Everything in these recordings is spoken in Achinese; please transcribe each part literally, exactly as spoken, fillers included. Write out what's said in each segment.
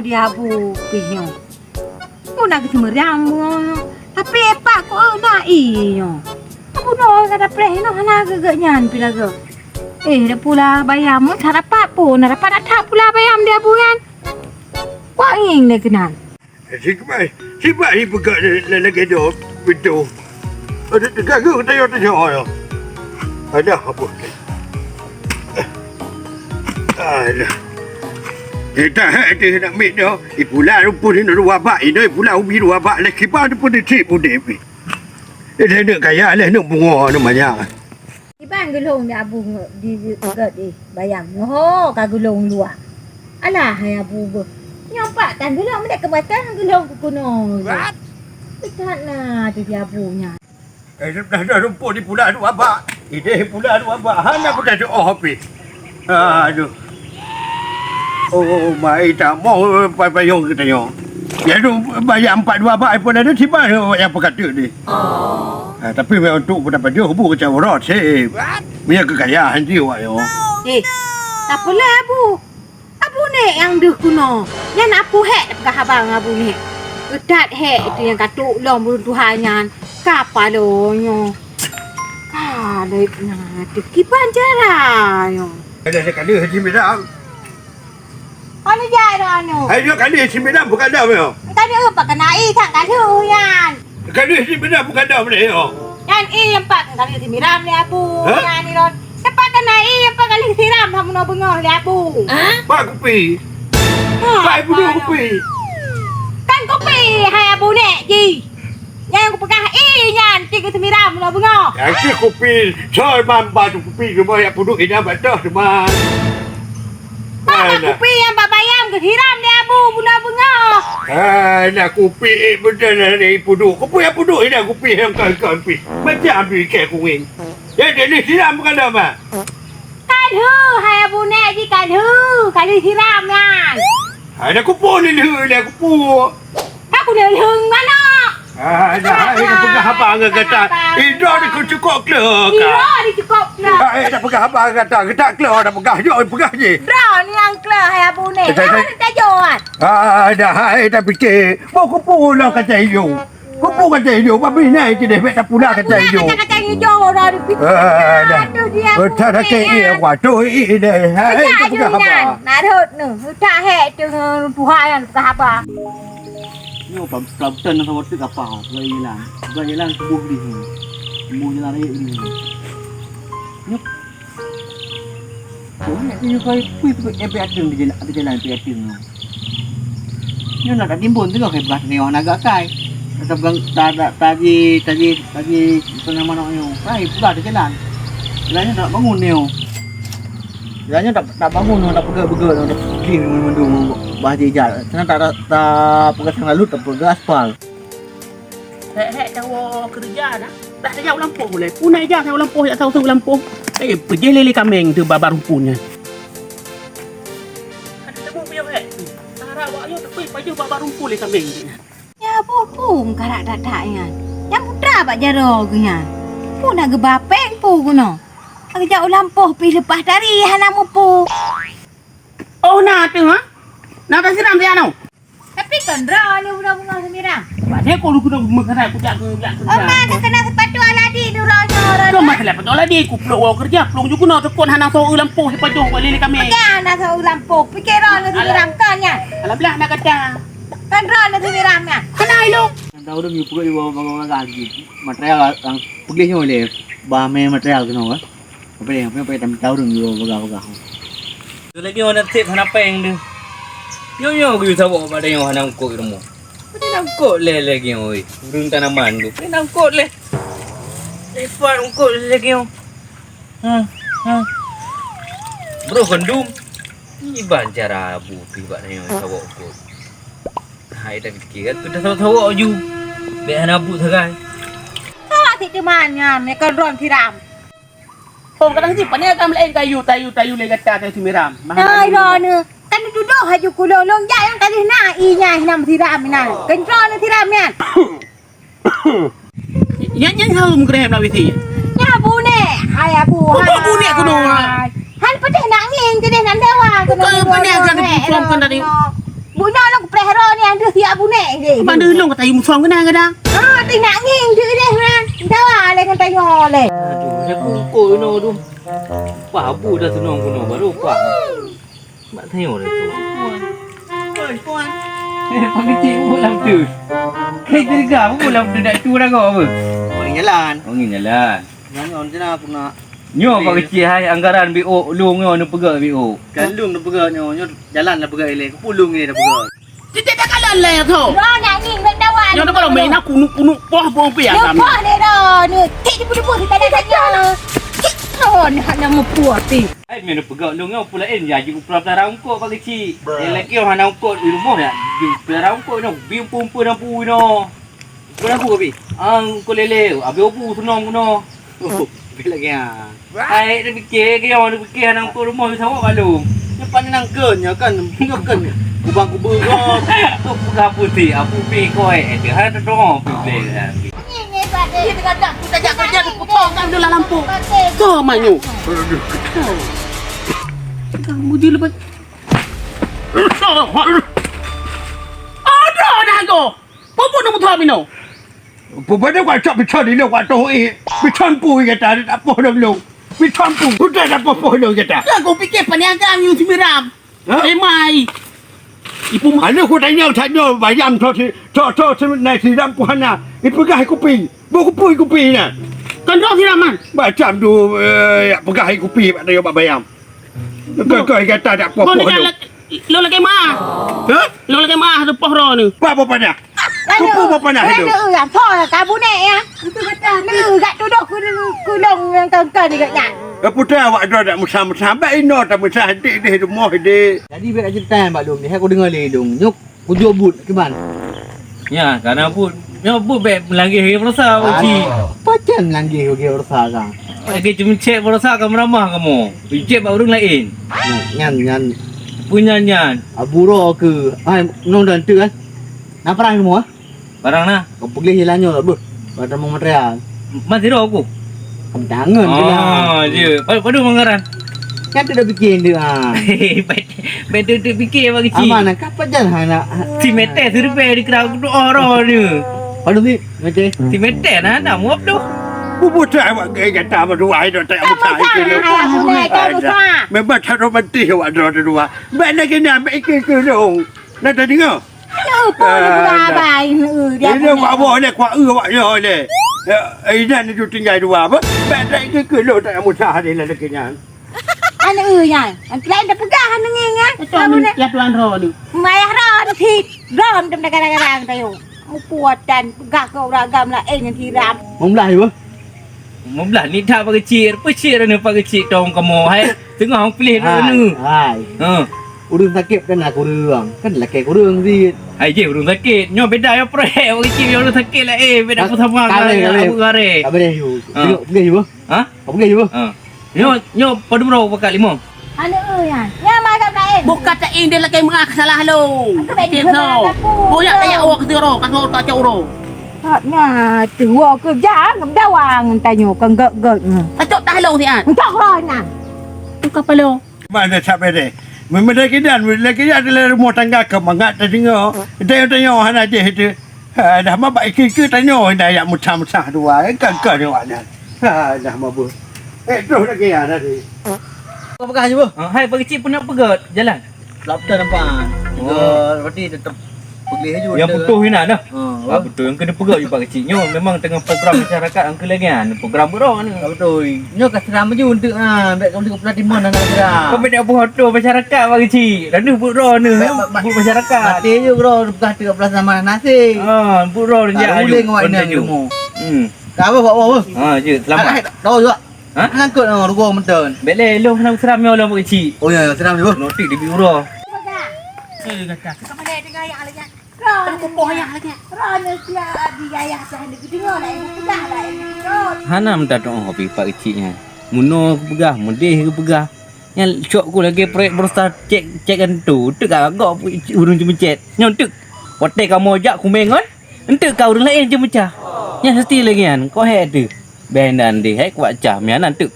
Di Abu pih nyoe. Pun na geuseumeurang bunoe. Tapi epak ku na ie nyoe. Abu noe ka dapreh inoe hana geugeuh nyan pih lagoe. Eh, dah pula bayam, mun tak dapat pun, dah dapat that pula bayam di Abu nyan. Wak ngieng lé keunan. Sibat, sibat ipeugah lé, lé, lagèe nyoe pintoe. Adak teuganggu tanyoe-tanyoe nyoe. Adak apa? Alah. Eh, dah, eh, dah nak mit dah. Ipula rumpun ni dua bak, ini ipula ubi dua bak. Leh kiban pun di cik pun di. Eh, dah nak kaya, leh nak bunga, nak banyak. Kiban geulhong di Abu nge-, di, di, gèt, eh, bayam. Nyoe ka geulhong luwa. Alah, hai Abu beuh. Nyoe pat tan geulhong, meunan keumasan geulhong keunoe. What? That na di Abu nyan. Eh, dah, dah rumpun di pula dua bak. Ideh pula dua bak. Hana pun dah oh pih. Aduh. Oh, mai tamoe pai payong geutanyoe. Ya tu, bayar empat dua bak pun ada, siban nyang peukateuk ni. Ah, tapi memang untuk peudapat jauh bu kacau rot sih. Punya kekayaan dia awak yo. Eh, tak apalah, Abu. Abu Nek nyang deuh kuno. Nyan aku hek peugah haba ngon Abu Nek. Geudat hek itu nyang katuk lom burung tuha nyan. Ka palo nyoe. Ka leuet na teukiban cara nyoe. Ada sekali Haji Midang. Anu jai dah anu. Hai, dua kali Haji Midang bukan dah, yo. Tadi apa kena i tak kalu yan. Kali Haji Midang bukan dah boleh, yo. Yan i empat kali Haji Midang ni Abu. Hah? Yan ni ron. Tempat kena i empat kali siram sama no bengah ni Abu. Pak kupi. Ha, Pak ibu dua kupi. Kan kupi hai Abu Nek ji. Nyang kupeugah i nyan cit geuseumiram bunoe beungoh. Nyang cit kupi, soe ban batu kupi cuma yak puduk inong bak toh teuma. Bak kupi nyang bak bayam geusiram lé Abu bunoe beungoh. Hai, na kupi ék beudôh na lé puduk. Kupi nyang puduk inong kupi nyang kon-kon pih. Macam tu ikai kuwing. Ya, jadi siram bukan dah, Mak? Kan hu, hai Abu Nek ji kan hu, kali siram nyan. Hai, na kupu ni lheuh, na kupu. Ka ku lheuh-lheuh manok. Ah, dah, hai, dah peugah haba ngon gata. Idroe di ku cukop kleu ka. Idroe di cukop kleu. Hai, dah peugah haba ngon gata. Gata kleu dah peugah, jok peugah je. Droe ni nyang kleu, hai Abu Nek. Eh, eh, eh. Abu Nek tajoan. Ah, dah, hai, dah fikir. Mau kupu lah kata ijo. Kupu kata ijo, babi nai kideh bek tapula kata ijo. Kata-kata ijo dah di. Ah, dah. Aduh, dia. Kata-kata ijo, waduh, ih, deh. Hai, dah peugah haba. Narut ni. Utak hek tu, tuha yang peugah haba. Nyoe pla-, pelambutan nyang saboh teuk gapa, peugah ilang. Peugah ilang tuboh dih nyoe. Tuboh jalan rayek dih nyoe. Nyoe. Nyoe, nyoe, nyoe, kui, kui, kui, eh, pih ateueng di jalan, di jalan pih ateueng nyoe. Nyoe nak tatimbon teungoh kai peugah teuneuk aneuk gak kai. Tapeugah, ta-, ta-, taji, taji, taji, peugah manok nyoe. Kai peugah di jalan. Jalan nyoe nak bangun nyoe. Jalan nyoe tak, tak bangun nyoe, tak peugah-peugah nyoe, tak peugah mandum bah jijak. Sana tak, tak, tak peugah sana lut, tak peugah aspal. Hek-hek tawoe keureuja na. Dah tajak u lampôh ulèe. Puna ija tajak u lampôh, jak saweue-saweue u lampôh. Eh, peujeuh lé-lé kaméng teuh bak rumpun nyan. Adak teumu piôh hek. Tara awak nyoe teupeu pajoh bak rumpun lé kaméng nyan. Nyan boh peue meukarat that-that nyan. Nyang putra bak jaroe geuh nyan. Peue na geuba péng peue geunoe. Ka geujak u lampôh pih leupah tari hana mupu. Oh, na teuh, ha? Na tasiram siat nyoe? Tapi kon droeneuh bunoe beungoh seumiram. Padahai kon lôn keuneuk meukarat kujak keu, jak keu. Oh, ma, ka keuneuk seupatu Aladi droeneuh, droeneuh. Kon masalah seupatu Aladi, kuplôk woe keureuja, plueng ju keunoe teukon hana soe lampôh sipajoh bak lé-lé kaméng. Peue hana soe lampôh, pike droeneuh seumiram kon nyan. Alhamdulillah na gata. Kon droeneuh seumiram nyan. Hana ilong. Nyang tahu dong, yue peugot yue bawa bagah-bagah jih. Material nyang peugléh nyoe lé, bah mé material keunoe, eh. Apa dia? Apa, apa dia? Tahu dong, yue bawa bagah-bagah. Tu lagi orang nasib hana péng tu. Nyoe-nyoe geuyue saboh bak tanyoe hana eungkôt rumoh. Hana eungkôt lé lagèe nyoe, oi. Ureueng tanaman tu. Hana eungkôt lé. Sifat eungkôt lé lagèe nyoe. Ha, ha. Broh gandum. Iban cara bu pih bak tanyoe saboh eungkôt. Hai, dah fikir kan, tu dah sawa-sawa ju. Bèk hana buet sagai. Salah si teuma nyan, ya kan ron siram. Oh, kadang si pandai kan laén kayu, tayu, tayu lé gata, tayu seumiram. Hai, ron ni. Kan dudoh haju kulong, long jak nyang kalih na, i nyang hinam siram na. Kencrol ni siram nyan. Nyan, nyan harum krem lah bisi. Nyan Abu Nek. Hai, Abu. Oh, Abu Nek kuno, ha. Han peudeh nak ngieng, peudeh nak dewa. Bukan peudeh kan, bukan tadi. Bunoe lôn kupreh roh ni, andeuh siap bunek deh. Abang deuh lôn ka tayue musong keunan kadang. Ah, ti nak ngieng deuh deh, man. Dawa lé ngon tanyoe lé. Aduh, dah kungkol inoe tu. Wah, abu dah seunong bunoe baru, wah. Mak tayue dah tu. Puan. Puan, puan. Eh, Pak Keuchik, bubuet lam tu. Kai teuga, bubuet lam tu, nak tu dah kau apa? Orang jalan. Orang jalan. Nyan, nyan, nyan aku nak. Nyoe Pak Keuchik, hai, anggaran B O lôn nyoe neupeugah B O. Kan lôn neupeugah nyoe, nyoe jalan dah peugah ilèe, keupeue lôn ilèe dah peugah. Titik dah kalan lé tho. Nyoe nak ni, nak dawa. Nyoe dah kalau main aku nuk-nuk poh poh pi. Nyoe poh ni dah, ni. Tik debu-debu di tanah saja. Tik. Oh, ni hanya meupua ti. Hai, main peugah lôn nyoe pula en, ya ji upra pelara ungkot Pak Keuchik. Yang lagi hana ungkot di rumah ya. Ji upra pelara ungkot nyoe, bim pumpeun lampu nyoe. Bukan aku, Abi. Ah, engkau lele, Abi obu senang guna. Oh, Abi lagi ah. Hai, dia fikir ke, orang dia fikir anak engkau rumah di sawak balum. Dia pandai nangkeun, ya kan? Nyokan. Kubang kubu kau. Tu peugah putih, aku pi kau eh. Dia ada doa putih. Ini, ini, Pak. Dia tengah tak, kita jak kerja, tu potong kan dalam lampu. Kau manyu. Kamu dia lepas. Ada dah kau. Peue bunoe meutuha binoe? Peue bunoe kau cok bicon ilong kau toh eh. Bicon pui kata ada tak poh dong ilong. Bicon pui. Udah tak poh-poh ilong kata. Dah kau fikir paniaga nyoe simiram. Ha? Eh, mai. Ibu ma- Anu ku tanya, tanya bayam tho si, tho, tho si nai siram ku hana. Ipeugah kupi. Bu kupi, kupi na. Kan roh siraman. Macam tu, eh, peugah kupi bak tanya bak bayam. Kau, kau kata tak poh-poh tu. Lo lagi mah. Ha? Lo lagi mah tu poh roh ni. Apa, apa dah? Kupu apa nak hidup? Aduh, ya, tho lah, kabu nek ya. Itu betul. Lu gak tuduh ku, ku long yang kau-kau ni gak nyan. Eh, putra awak dua dak musah-musah. Bak ino tak musah dik deh rumah deh. Jadi bak cerita bak lom ni, aku dengar le dong. Nyok kujok but kiban. Ya, karena but. Nyok but bek melanggi lagi berusaha uji. Pacan melanggi lagi berusaha kan. Lagi cuma cek berusaha kamu ramah kamu. Ijek bak urang lain. Nyan, nyan. Punya nyan. Aburo ke. Ai, nong dan tu kan. Nah, perang semua. Barang na. Kau peugléh je lah nyoe, beuh. Bak tamong material. Mas sidroe ku. Kamu tangan je lah. Ah, je. Padu, padu mangaran. Kan tu dah fikir dia, ha. Betul tu fikir bagi cik. Aman, kapa jalan anak. Si Mete serupai di kerang tu orang ni. Padu si Mete. Si Mete nah, nak muap tu. Bubu tak awak gaya kata berdua itu tak mutai ke lu. Memang tak romantis awak dua-dua. Baik lagi ni ambil ikut ke dong. Nak tadi ngau? Aduh, pun Ah, dah. Abai, eh, dia Ini punya. Wak boh leh, kuak eu wak nyoe leh. Ya, eh, inan itu tinggai dua apa? Bek tak ikut ke lo tak mudah ni lah lagi nyan. Anak eu nyan. Yang lain dah peugah anak nyan, ya. Itu Kamu dah. Ya tuan roh ni. Mayah roh ni sit. Rom tem dagang-dagang tayo. Mupuatan peugah ke urang agam lain yang tiram. Membelah ibu. Membelah ni tak Pak Kecil. Pecil ni Pak Kecil tong kamu, hai. Tengah pilih dulu Hai, ni. Hai. Ha. Ureueng sakét kan lah kureueng. Kan lakée kureueng cit. Hai jih ureueng sakét. Nyoe beda ya proyek. Ureueng cit ureueng sakét lah eh. Beda Ha, pun sama ka leh, ka leh. Abu gareh. Tak boleh you. Ha. Tengok, boleh you. Ha? Apa boleh you? Ha. Nyoe, nyoe padum rau pakat lima. Hana eu nyan. Nyan malam lain. Bukan tak indah lakée meuah salah lo. Aku tak Cik indah so. Aku. Boyak tayak awak keutiro, kasut tak cak uroe. Hak na tuwo keu jang dawang tanyoe keu gét-gét nyoe. Pacok tah lôn siat. Entah roh na. Tukang palo. Mana sabe deh. Meumedai kidan, meumedai kidan dalam rumah tangga keu mangat tadeungoe. Tanyoe-tanyoe hana jih itu. Ha, dah ma bak ikeu-ikeu tanyoe dah yak musah-musah dua. Eh, kan-kan awak nyan. Ha, dah mabuk. Eh, terus lagi ya tadi. Apa peugah je, Bu? Ha, hai, pagi cik pun nak peugah jalan. Laptan nampak. Oh. Tiga, berarti tetap peugléh aju. Yang butuh inan dah. Ha, Ah, apa? Betul. Yang kena peugah juga kecil nyoe memang tengah program masyarakat angka lagi kan. Program berapa ni? Tak betul. Nyoe ka seram aju untuk ah, baik kamu tengok pelatih mon anak seram. Kau beda buat tu masyarakat bagi cik. Lalu buat roh ni. Baik, baik, baik. Buat masyarakat. Mati aju bro, bukan tiga belas sama nasi. Ha, buat roh dia. Uleng awak ni. Hmm. Tak apa, buat apa? Ha, je selamat. Tahu juga. Ha? Ngangkut oh, rugoe meuton. Bek lé lôn hana seram nyoe lôn kecil. Oh ya, seram tu. Notik di biura. Eh, kata. Kau mana tengah ayah lagi? Kau kupoh ayah lagi. Rana sia di ayah sia ni kedengar lah ini pegang lah ini. Hana minta doa hobi pak kecil nyan. Muno kepeugah, mudeh kepeugah. Nyan cok ku lagi proyek berusaha cek cek kan tu. Tuk agak urung cemencet. Nyon tuk. Watèe kamoe jak kumeng ngon. Enteuk ka ureueng laén jeuet meucah. Nyan seuti lagèe nyan, kok hék teuh. Bèe nan deh, hék kuat cah, meunan enteuk.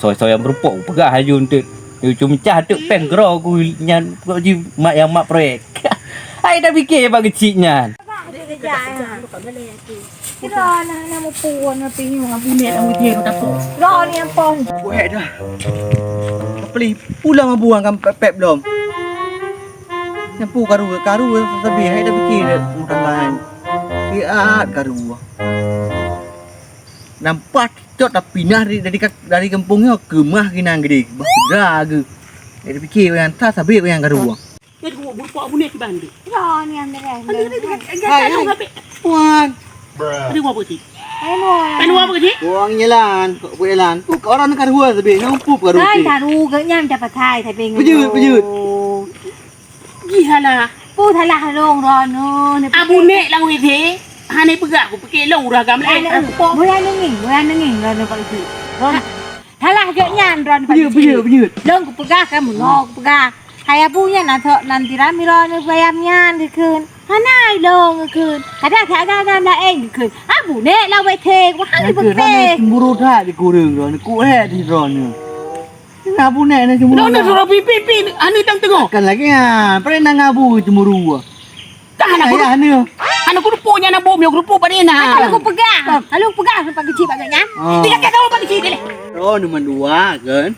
Soe-soe nyang meurumpok, peugah laju enteuk. Laju meucah enteuk péng keudroe ku nyan, kok jih mak nyang mat proyek. Hai dah pike bak kecik nyan. Kira nah, nah, mupu, nah, pinyu, Abu Nek, Abu Nek, tak apa. Dah ni apa? Buat dah. Beli pulang Abu kan pep-pep belum. Nyampu karu, karu tapi hai dah pike dah. Mudah-mudahan. Siat karu. Nampak cok tapi nah dari, dari, dari kampung nyoe keumah ginang gede. Bah, sudah ke. Hai dah pike yang tas habis yang karu. Nyan ku beureupak bunoe kiban deh. Ron yang deh. Hai, hai. Puan. Ada gua apa sih? Hai, Ron. Ada gua apa sih? Puan nyelan, kok puan nyelan. Kok orang nak karuan lebih, nak umpup karuan. Hai, karu gak nyam dapat hai, tapi bejut, bejut. Gihalah. Pu salah long Ron. Abu Nek lang weh. Hana peugah aku pakai long uragam lain. Bulan nenging, bulan nenging Ron dapat itu. Ron. Salah geuh nyan Ron. Bejeuet, bejeuet, bejeuet. Lôn kupeugah kan, meunyoe kupeugah. Hai Abu nyan, asoe nan tiram droeneuh bayam nyan geukheun. Hana ilong geukheun. Kadang that agam laén geukheun. Abu Nek lawét thé, wahai beuteh. Cemburu that di kureueng droeneuh, kuhé di droeneuh. Abu Nek na cemburu. Droeneuh suruh pipi-pipi, anu tang teungoh. Kan lagi nyan, pernah ngabu cemburu. Kah aneuk ayah ni. Aneuk kurupu nyan abu miok kurupu pada na. Kalau aku pegang, kalau aku pegang sampai kecil banget nyan. Oh. Tiga kali kau pakai kecil deh. Oh, nombor dua kan.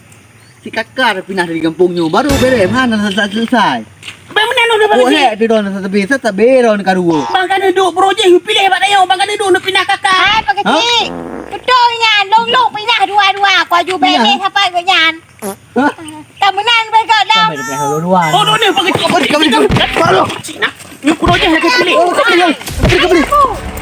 Si kakak dah pindah dari kampung nyoe baru berem ha dah selesai. Bang mana lu dah pakai kecil? Oh, hek dia dah sampai tak berem kadua. Bang kan duduk bro je pilih bak dayo bang kan duduk nak pindah kakak. Hai pakai kecil. Betul nyan, long long pindah dua-dua. Kau aju berem sampai nyan. Hah? Ka meunan bagai dah. Sampai dia pernah dua-dua. Oh, dua ni bagi kau. Kau beri, kau beri, kau beri. Baru. Cina. Ni kulo je lagi kali. Oh, kau beri, kau beri, kau beri.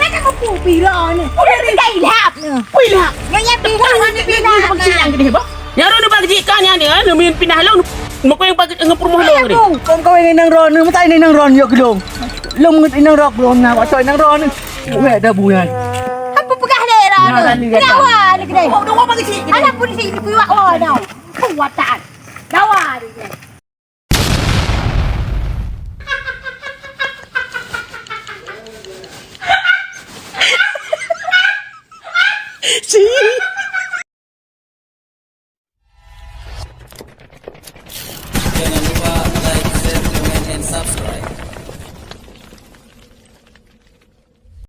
Mana kau pun pira ni? Udah dekat ilap ni. Wih lah. Nyonya pira ni pira. Bang Cina gede bah. Yang dah bagi kau yang ni, eh, nak pindah lalu. Mau kau yang bagi dengan perumahan lalu ni. Kau kau yang nang ron, mata ini nang ron yok dong. Long nang ron, long nak, nang ron. Weh dah buyan. Apa peugah deh ron? Kenapa ni kedai? Oh, dong bagi cik. Ada pun sini kuat oh dah. Kuatan. Dawa dia.